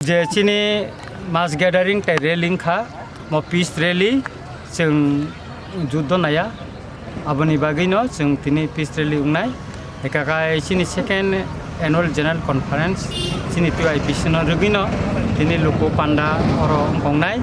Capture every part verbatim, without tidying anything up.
Je chini mass gathering tei rally wngkha, mo peace rally chwng juddo naya, aboni bagwino chwng tini peace rally wngnai. Ekakai chini second annual general conference chini T Y P C no rwgwino tini luku panda oro wngkongnai.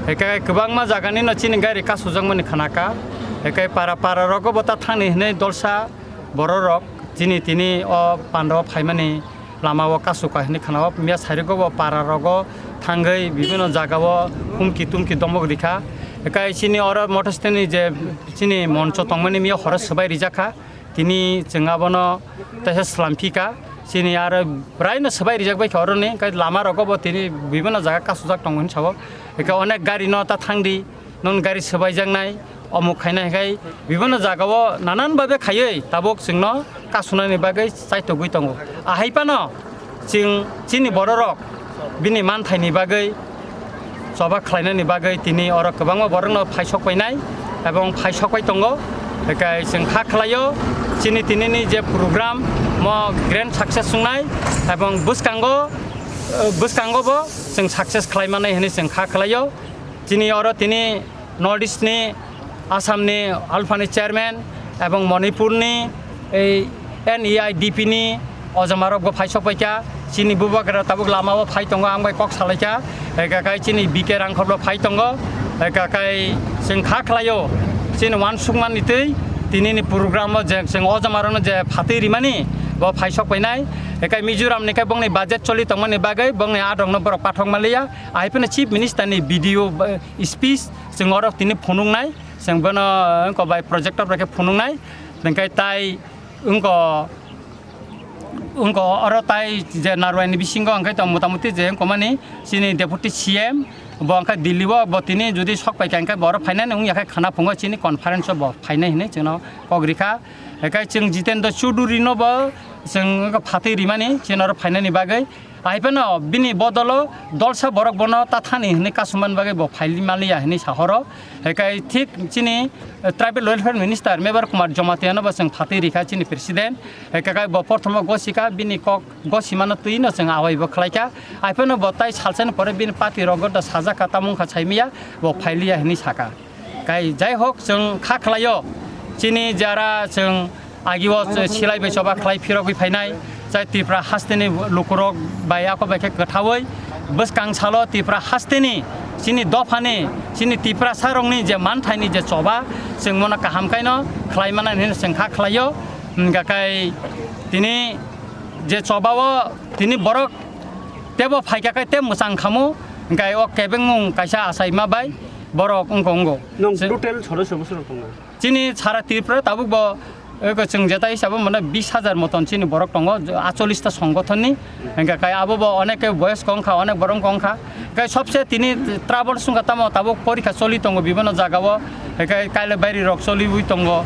Ekakai kwbangma jaganino chini gari kasujakmani khanaka. Ekai para para rogo bo ta thangni hinwi dolsa bororok chini tini o pandao phaimani lama o kasu ka hinwi khana o miya sarigo bo para rogo thangwi bibino jaga o humki tumki domok rikha. Ekai chini oro mothosteni je chini moncho tongmani miya horo swbai rijak kha. Tini chwng abono teisa swlam phi kha. Chini aro braino swbai rijak bai kha oroni, ekai lama rogo bo tini bibino jaga kasujak tongo hinwi sabo. Ekai onek gari no ta thangdi. Non gari swbaijaknai, omuk khainai hai khai bibino jagao nanan babe khaiwi tabuk chwngno kasunani bagwi chaitogwi tongo. Ahai phano chwng chini bororok bini manthaini bagwi choba khlainani bagwi tini oro kwbangma borokno phaisok painai ebong phaisok pai tongo. Ekai chwng kha khlaio chini tinini je program mo grand success wngnai ebong bwskango, bwskango bo chwng success khlai mannai hinwi chwng kha khlaio. Chini oro tini North East ni Assam ni Alpha ni chairman ebong Manipur ni ei N E I D P ni ojomarok bo phaisok paikha. Chini bubagra tabuk lama o phai tongo, ang bai kok salaikha. Eka kai chini B K Rangkhol bo phai tongo. Eka kai chwng kha khlaio chini uansukmani twi tini ni program o je chwng ojomarokno je phatwi rimani bo phaisok painai. Eka Mizoram ni khe bongni budget choli tongmani bagwi bongni adrokno borok pathok manliya. Ahai phano Chief Minister ni video, eh, speech chwng oro tini phunuknai, chwng bono wngkha bai projector bai khe phunuknai, hwnkhe tai wngkha, wngkha oro tai je narwai ni bisingo hwnkhe tong motamuti je wngkha mani chini Deputy C M bo hwnkhe Delhi o bo tini jodi sok pai kha hwnkhe bo oro phainani wngya khe khana phungo chini conference o bo phainai hinwi chwngno kok rikha. Hwnkhe chwng Jitendra Chaudhury no bo chwng wngkha phatwi rimani chini oro phainani bagwi. Hai phano bini bodolo dolsa borok bono tathani hwnwi kasumani bagwi bo phaili manliya hwnwi sahoro. Hekai thik chini, eh, Tribal Welfare Minister Mebar Kumar Jamatia no bo chwng phatwi rikha chini President. Hekai bo porthomo gosika bini kok gosimano twi no chwng awai bo khlaikha. Hai phano bo tai salsani pore bini party rogo da sajak kha tamung kha saimiya bo phailiya hwnwi saka. Kai jai hok chwng kha khlaio, chini jara chwng agio silai bai choba khlai phirogwi phainai, chai Tripura hasteni lukurok bai ako bai khe kwthaui bwskang salo Tripura hasteni chini dophani chini Tiprasa rokni je manthaini je choba chwng mono kaham kaino khlai mannani hwnwi chwng kha khlaio. Hwnkha kai tini je choba o tini borok tebo phaikha kai tei mwchang khamu, hwnkhe o kebengmung kaisa achaima bai borok wngkha wngo. Nwng total sodosyo bwswk rok tongo? Chini sara Tripura tabuk bo, eko chwng jeta hisabo mane bis hajar moton chini borok tongo, acholish ta songothon ni. Hwnkhe kai abo bo onek ke boyos kong kha, onek borok kong kha. Kai sobse tini trouble sungkha tamo tabuk porikha choli tongo bibino jaga o. Hwnkhe kailai bairi rok choliwi tongo.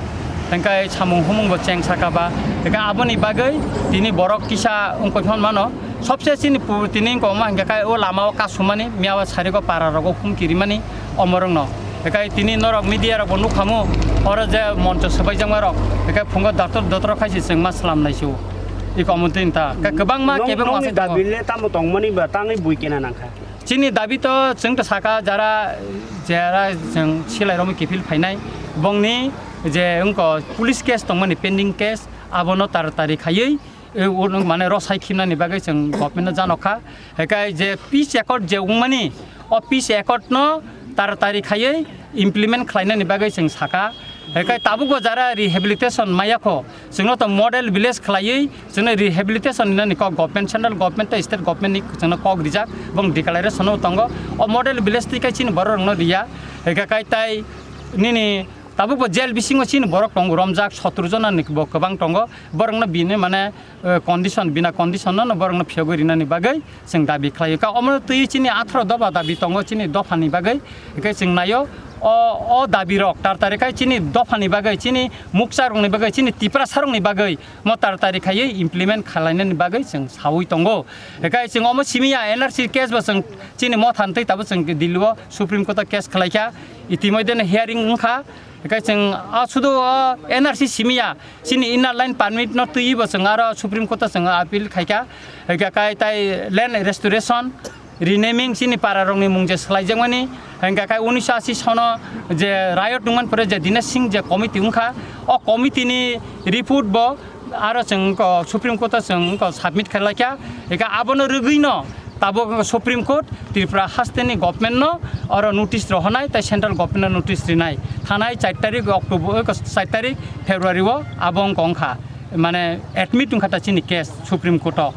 Hwnkhe samung humung bo cheng saka ba. Hwnkhe aboni bagwi tini borok kisa wngkoi phano mano. Sobse chini pu-, tini wngkha ma hwnkhe kai o lama o kasumani, miya o sari o para rogo humki rimani omorok no. Hwnkhe tini norok media rok bo nukhamu, oro je moncho swbaijakma rok, hwnkhe phungo doctor dotro khaisi chwng ma slam naisio. Iko omo tini ta. Hwnkhe kwbangma kebeng nongni dabi le tamo tongmani ba tangwi bui kena nangkha? Chini dabi to chwng to saka jara, jara chwng silai romwi kiphil phainai. Bongni je wngkha police case tongmani pending case, abono taratari khaiwi e, o nwng mane rosai khimnani bagwi chwng government no janokha. Hekai je peace accord je wngmani, o peace accord no taratari khaiwi implement khlainani bagwi chwng saka. Hekai tabukbo jara rehabilitation maya kho, chwngno to model village khlaiwi chwngno rehabilitation hinani kok government, central government tei state government ni chwngno kok rijak, bong declaration o tongo. O model village twi kai chini borok rokno riya. Hekai tai nini tabukbo jail bisingo chini borok tongo, romjak sotro jona ni bo kwbang tongo. Borokno bini mane, eh, condition, bina condition no borokno phiyogwi rinani bagwi chwng dabi khlaio. Ka omo twi chini atharo dopha dabi tongo chini dophani bagwi. Hwnkhe chwng naio o, o dabi rok tar tari khai chini dophani bagwi, chini mukcha rokni bagwi, chini Tiprasa rokni bagwi mo tar tari khaiwi implement khlainani bagwi chwng saui tongo. Hwnkhe chwng omo simi ya N R C case bo chwng chini motha twi tabuk chwng Delhi o Supreme Court o case khlaikha. Itimodhye no hearing wngkha. Hwnkhe chwng a sudu o N R C simi ya. Chini inner line permit no twiwi bo chwng aro Supreme Court o chwng appeal khaikha. Hwnkhe kai tai land restoration, Renaming chini para rokni mung je swlaijakmani, hingkha khe unisho ashi sono je riot wngmani pore je Dinesh Singh je committee wngkha, o committee ni report bo aro chwng wngkha Supreme Court o chwng wngkha submit khlaikha, hingkha abono rwgwino tabuk wngkha Supreme Court Tripura hasteni government no oro notice rohornai tei central government no notice rinai thanai char tarik October, char tarik February o abo wngkha wngkha mane admit wngkha ta chini case Supreme Court o.